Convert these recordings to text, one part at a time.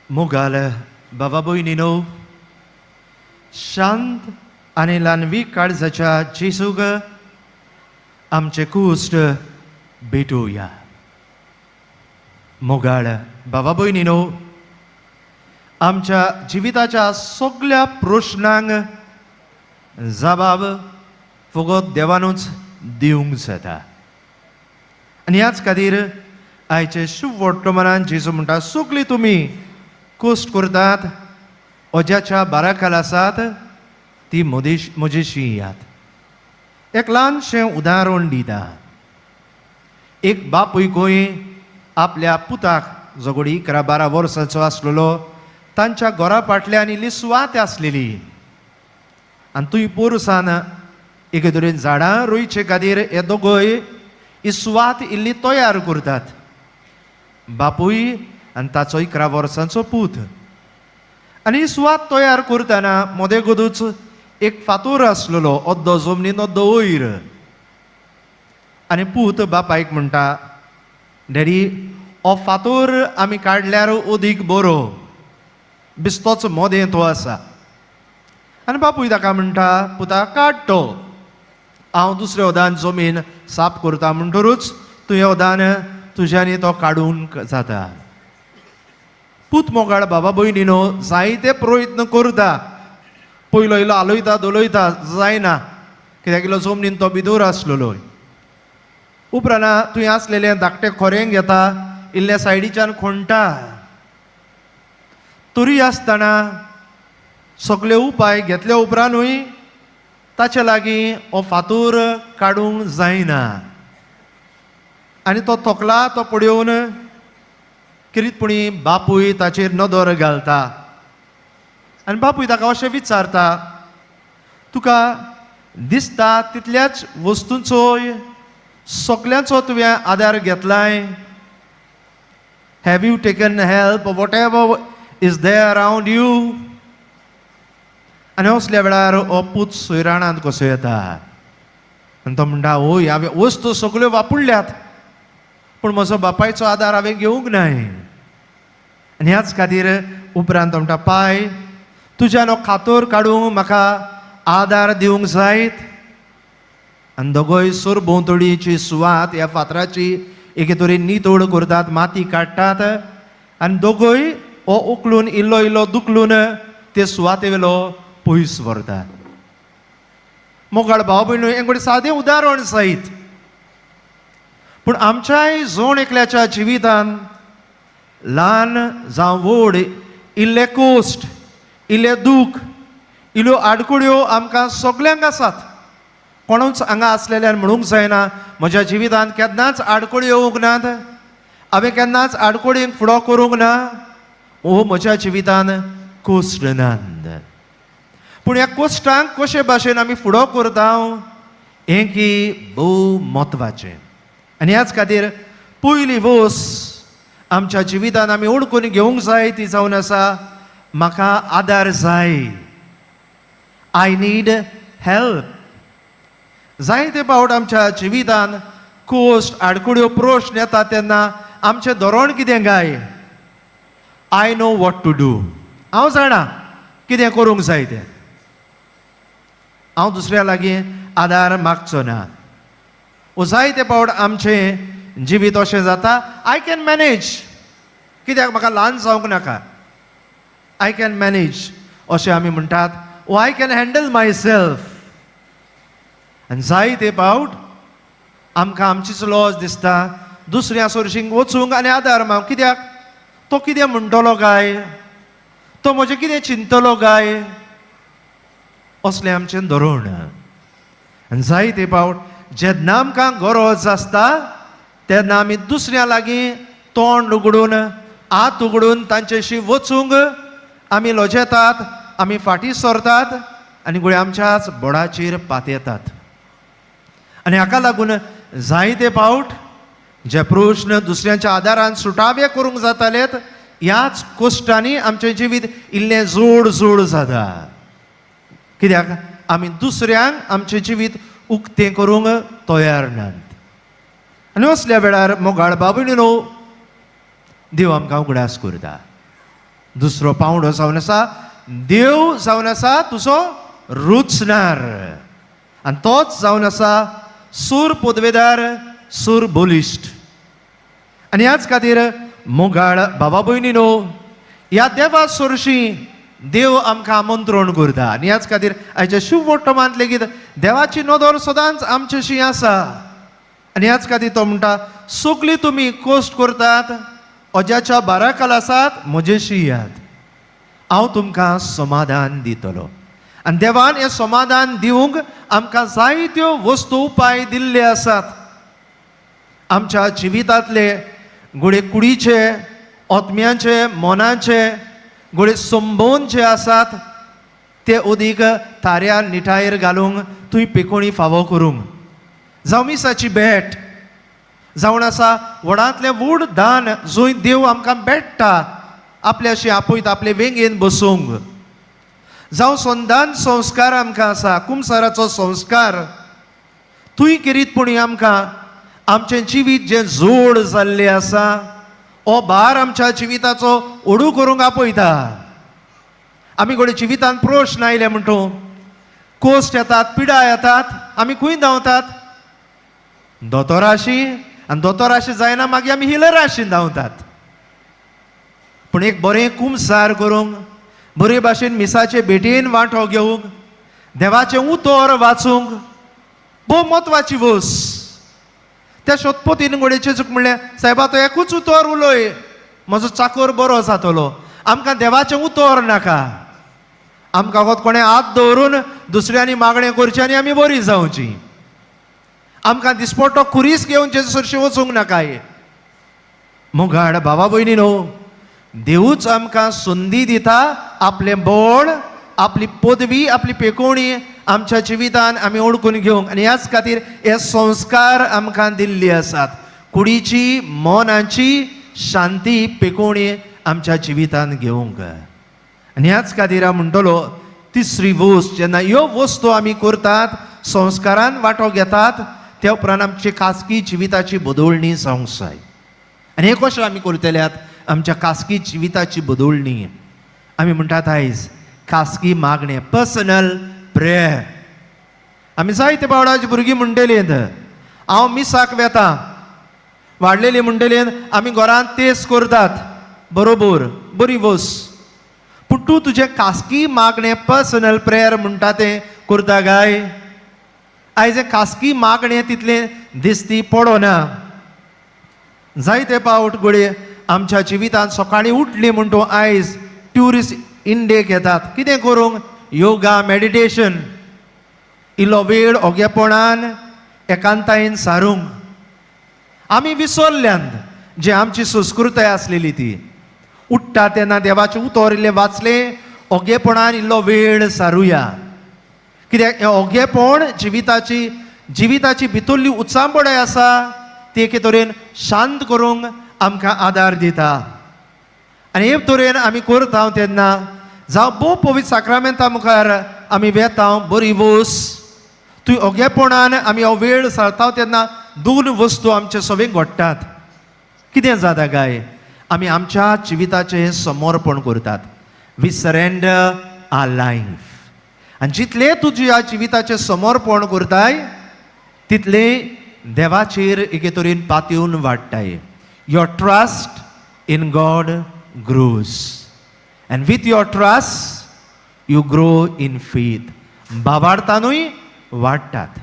मोगाल बाबा भयणीनो, शांत आनी ल्हानवी काळजाच्या जेजूक आमचे कुश्ट भेटोवया. मोगाळ बाबा भयणीनो, आमच्या जिविताच्या सगल्या प्रश्नांक जबाब फकत देवानूच दिवंक जाता. आनी ह्याच खातीर आयचे शुभ वर्तमानान जेजू म्हणटा, सगळीं तुमी कश्ट करतात, ओज्याच्या बाराखाल आसात, ती मदेश म्हजेशी येयात. एक ल्हानशें उदाहरण दिता. एक बापूय खंय आपल्या पुताक, जो घडये 11-12 वर्सांचो आसलेलो, तांच्या घरा फाटल्यान इल्ली सुवात आसलेली आनी थंय पोरसान एके तरेन झाडां रोयचे खातीर हे दोगय ही सुवात इल्ली तयार करतात, बापूय आनी ताचो 11 वर्सांचो पूत. आनी ही सुवात तयार करतना मदेगदूच एक फातोर आसलेलो, अद्दो जमनीन अद्दो वयर. आनी पूत बापायक म्हणटा, "डॅडी, हो फातोर आमी काडल्यार अदीक बरो, बिस्तोच मोदें तो आसा." आनी बापूय ताका म्हणटा, "पुता, काड तो, हांव दुसऱ्या वदान जमीन साफ करता म्हणटरूच तुवें वदान तुज्यानी तो काडूंक जाता." पूत, मोगाळ बाबा भयणीनो, जायते प्रयत्न करता. पयलो इल्लो हालयता धोलयता, जायना, कित्याक इल्लो जमनीन तो भितर आसलेलो. उपरांत तुवें आसलेलें धाकटें खोरें घेता, इल्ल्या सायडीच्यान खोणटा. तरी आसतना सगळे उपाय घेतल्या उपरांतूय ताचे लागीं हो फातोर काडूंक जायना. आनी तो थकला तो पळोवन किरीतपणी बापूय ताचेर नदर घालता आनी बापूय ताका अशें विचारता, "तुका दिसता तितल्याच वस्तूंचोय सगल्यांचो तुवें आदार घेतलाय? Have you taken help whatever is there around you?" आनी असल्या वेळार हो पूत सोयराणांत कसो येता आनी तो म्हणटा, "ओय, हांवें वस्तू सगल्यो वापरल्यात पूण म्हजो बापायचो आदार हांवें घेवंक नाय." आनी ह्याच खातीर उपरांत तो म्हणटा, "पाय, तुज्यान हो फातोर काडूंक म्हाका आदार दिवंक जायत?" आनी दोगोय सरभोंवतणीची सुवात ह्या फातराची एके तरेन नितळ करतात, माती काडटात आनी दोगोय हो उखलून, इल्लो इल्लो दुखलून ते सुवाते वेलो पयस व्हरतात. मोगाळ भाव भयण, हें सादें उदाहरण सयत, पूण आमच्याय जण एकल्याच्या जिवितान ल्हान जावं व्हड इल्ले कोश्ट, इल्ले दूख, इल्ल्यो आडकुड्यो आमकां सगल्यांक आसात. कोणूच हांगा आसलेल्यान म्हणूंक जायना, म्हज्या जिवितांत केन्नाच आडकुळी येवंक नात, हांवें केन्नाच आडकुळींक फुडो करूंक ना, ओ म्हज्या जिवितान कोश्ट नात. पूण ह्या कोश्टांक कशे भाशेन आमी फुडो करता हें की भोव म्हत्वाचें. आनी ह्याच खातीर पयली वस आमच्या जिवितान आमी ओळखून घेवंक जाय ती जावन आसा, म्हाका आदार जाय. I need help. जायते फावट आमच्या जिवितान कोश्ट, आडकुड्यो, प्रश्न येता तेन्ना आमचें धोरण कितें काय? I know what to do. हांव जाणा कितें करूंक जाय तें. हांव दुसऱ्या लागीं आदार मागचो ना. ओ जायते फावट आमचें जिवीत अशें जाता, I can manage. कित्याक म्हाका ल्हान जावंक नाका, I can manage अशें आमी म्हणटात. ओ I can handle myself. आनी जायते फावट आमकां आमचीच लॉज दिसता दुसऱ्या सोर्शींक वचूंक आनी आदार माग. कित्याक? तो कितें म्हणटलो काय, तो म्हजें कितें चिंतलो काय, असलें आमचें धोरण. आनी जायते फावट जेन्ना आमकां गरज आसता तेन्ना आमी दुसऱ्या लागीं तोंड उगडून, हात उगडून तांच्याशी वचूंक आमी लजेतात, आमी फाटीं सरतात आनी गुळे आमच्याच बोडाचेर पातयेतात. आनी हाका लागून जायते फावट जे प्रश्न दुसऱ्यांच्या आदारान सुटावे करूंक जातालेत, ह्याच कश्टांनी आमचें जिवीत इल्लें जोड जोड जाता, कित्याक आमी दुसऱ्यांक आमचें जिवीत उक्तें करूंक तयार नात. आनी असल्या वेळार, मोगाळ बाबणीनो, देव आमकां उगडास करता. दुसरो पावंडो जावन आसा देव जावन आसा तुजो रुचणार आनी तोच जावन आसा सूर पदवेदार, सूर बलिश्ट. आनी ह्याच खातीर मोगाळ बाबा भयणीनो, ह्या देवा सरशी देव आमकां आमंत्रण करता. आनी ह्याच खातीर आयच्या शुभ वर्तमानांत लेगीत देवाची नदर सदांच आमच्याशी आसा. आनी ह्याच खातीर तो म्हणटा, सगळीं तुमी कश्ट करतात, अज्याच्या बाराकाल आसात, म्हजेशी यात, हांव तुमकां समाधान दितलो. आनी देवान हें समाधान दिवंक आमकां जायत्यो वस्तू उपाय दिल्ले आसात. आमच्या जिवितांतले घडये कुडीचे, आत्म्याचे, मनाचे घडये संबंद जे आसात ते अदीक थाऱ्या निठायेर घालूंक तुवें पेकोणी फावो करूंक, जावं मिसाची भेट जावन आसा व्हडांतलें व्हड दान जंय देव आमकां भेट्टा, आपल्याशी आपयता, आपले वेंगेन बसूंक, जावं संदान संस्कार आमकां आसा, कुमसाराचो संस्कार तुंय करीत पूण आमकां आमचें जिवीत जें जोड जाल्लें आसा हो भार आमच्या जिविताचो ओडू करूंक आपयता. आमी घडये जिवितांत प्रश्न आयले म्हणटो, कोश्ट येतात, पिडा येतात, आमी खंय धांवतात? दोतोराशी. आनी दोतोराशी जायना मागीर आमी हिलराशी धांवतात. पूण एक बरें कुमसार करूंक, बरे भाशेन मिसाचे भेटेन वांटो घेवंक, देवाचें उतर वाचूंक भोव म्हत्वाची वस. त्या शतपतीन घडये जेजूक म्हणलें, सायबा तो एकूच उतर उलय, म्हजो चाकोर बरो जातलो. आमकां देवाचें उतर नाका, आमकां फकत कोणें हात दवरून दुसऱ्यांनी मागणें करचें आनी आमी बरी जावची. आमकां दिसपट्टो खुरीस घेवन जेजू सरशी वचूंक नाकाय. मुगाड भावा भयणी न्हू, देवूच आमकां संदी दिता आपलें बळ, आपली पदवी, आपली पेकोवणी आमच्या जिवितान आमी ओळखून घेवंक. आनी ह्याच खातीर हे संस्कार आमकां दिल्ले आसात, कुडीची मनाची शांती पेकोवणी आमच्या जिवितान घेवंक. आनी ह्याच खातीर हांव म्हणटलो, तिसरी वस्त, जेन्ना ह्यो वस्तू आमी करतात, संस्कारान वांटो घेतात, त्या उपरांत आमची खाजगी जिविताची बदलणी जावंक जाय. आनी हें कशें आमी करतल्यात आमच्या खाजगी जिविताची बदलणी? आमी म्हणटात आयज खाजगी मागणें, पर्सनल प्रेयर. आमी जायते पावटाची भुरगीं म्हणटलीं, हांव मिसाक वेता. वाडलेली म्हणटली, आमी घरांत तेज करतात. बरोबर, बरी वस. पूण तूं तुजें खाजगी मागणें, पर्सनल प्रेयर म्हणटा तें करता काय? आयज हें खाजगी मागणें तितलें दिसती पडना. जायते पावट घडये आमच्या जिवितांत सकाळीं उठली म्हण तूं आयज ट्युरिस्ट इंडियेक येतात कितें करूंक? योगा, मेडिटेशन, इल्लो वेळ ओगेपणान एकांतायेन सारूंक. आमी विसरल्यात जे आमची संस्कृताय आसलेली ती. उठ्ठा तेन्ना देवाचें उतर इल्लें वाचलें, ओगेपणान इल्लो वेळ सारुया. कित्याक हें ओगेपण जिविताची जिविताची भितरली उचांबळाय आसा ती एके तरेन शांत करूंक आमकां आदार दिता. आनी हे तरेन आमी करता तेन्ना, जावं भोव पवित्र साक्रामेंता मुखार आमी वेता, बरी वस. तुवें ओगेपणान आमी हो वेळ सारता तेन्ना दोन वस्तू आमचे सगळें घडटात. कितें जाता काय, आमी आमच्या जिविताचें समर्पण करतात. We surrender our life. आनी जितलें तुज्या जिविताचें समर्पण करताय तितलें देवाचेर एके तरेन पातयेवन वाडटाय. Your trust in God grows and with your trust you grow in faith. बाबार्थानूय वाडटात.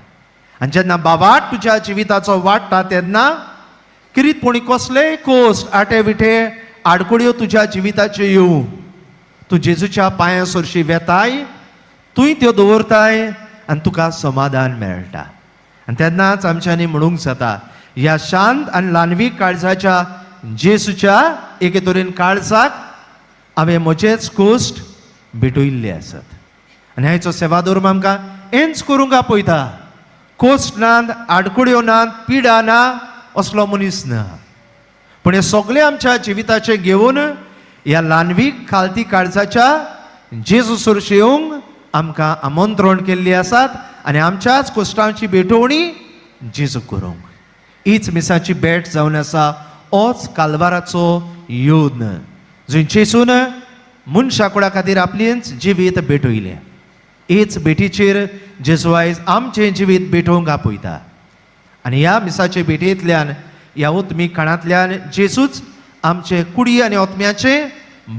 आनी जेन्ना बाबार्थ तुज्या जिविताचो वाडटा तेन्ना किरीतपणी कसलेय कोस्ट, आटे विटे, आडकुड्यो तुज्या जिविताच्यो येवं, तूं जेजूच्या पांयां सरशी वेताय, तूंय त्यो दवरताय आनी तुका समाधान मेळटा. आनी तेन्नाच आमच्यांनी म्हणूंक जाता, ह्या शांत आनी ल्हानवीक काळजाच्या जेजूच्या एके तरेन काळजाक हांवें म्हजेच कोश्ट भेटयल्ले आसात. आनी हाचो सेवाधर्म आमकां हेंच करूंक आपयता. कोश्ट नात, आडकुड्यो नात, पिडा ना असलो मनीस ना. पूण हें सगळें आमच्या जिविताचें घेवन ह्या ल्हानवीक खालती काळजाच्या जेजू सरशी येवंक आमकां आमंत्रण केल्ली आसात आनी आमच्याच कोश्टांची भेटवणी जेजू करूंक. हीच मिसाची भेट जावन आसा, होच कालवाराचो यत्न जंय जेजून मनशाकुळा खातीर आपलेंच जिवीत भेटयलें. हेच भेटीचेर जेजू आयज आमचें जिवीत भेटोवंक आपयता आनी ह्या मिसाचे भेटयेंतल्यान, ह्या ओतमी खाणांतल्यान जेजूच आमचे कुडी आनी ओतम्याचे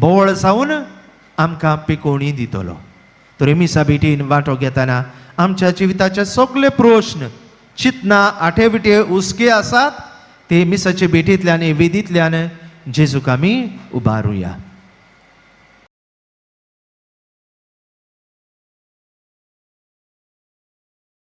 बोवळ जावन आमकां पिकोवणी दितलो. तर मिसा भेटीन वांटो घेतना आमच्या जिविताचे सगळे प्रश्न, चिंतना, आठे विटे, हुस्के आसात ते मिसाचे भेटींतल्यान, वेदींतल्यान जेजूक आमी उबारुया.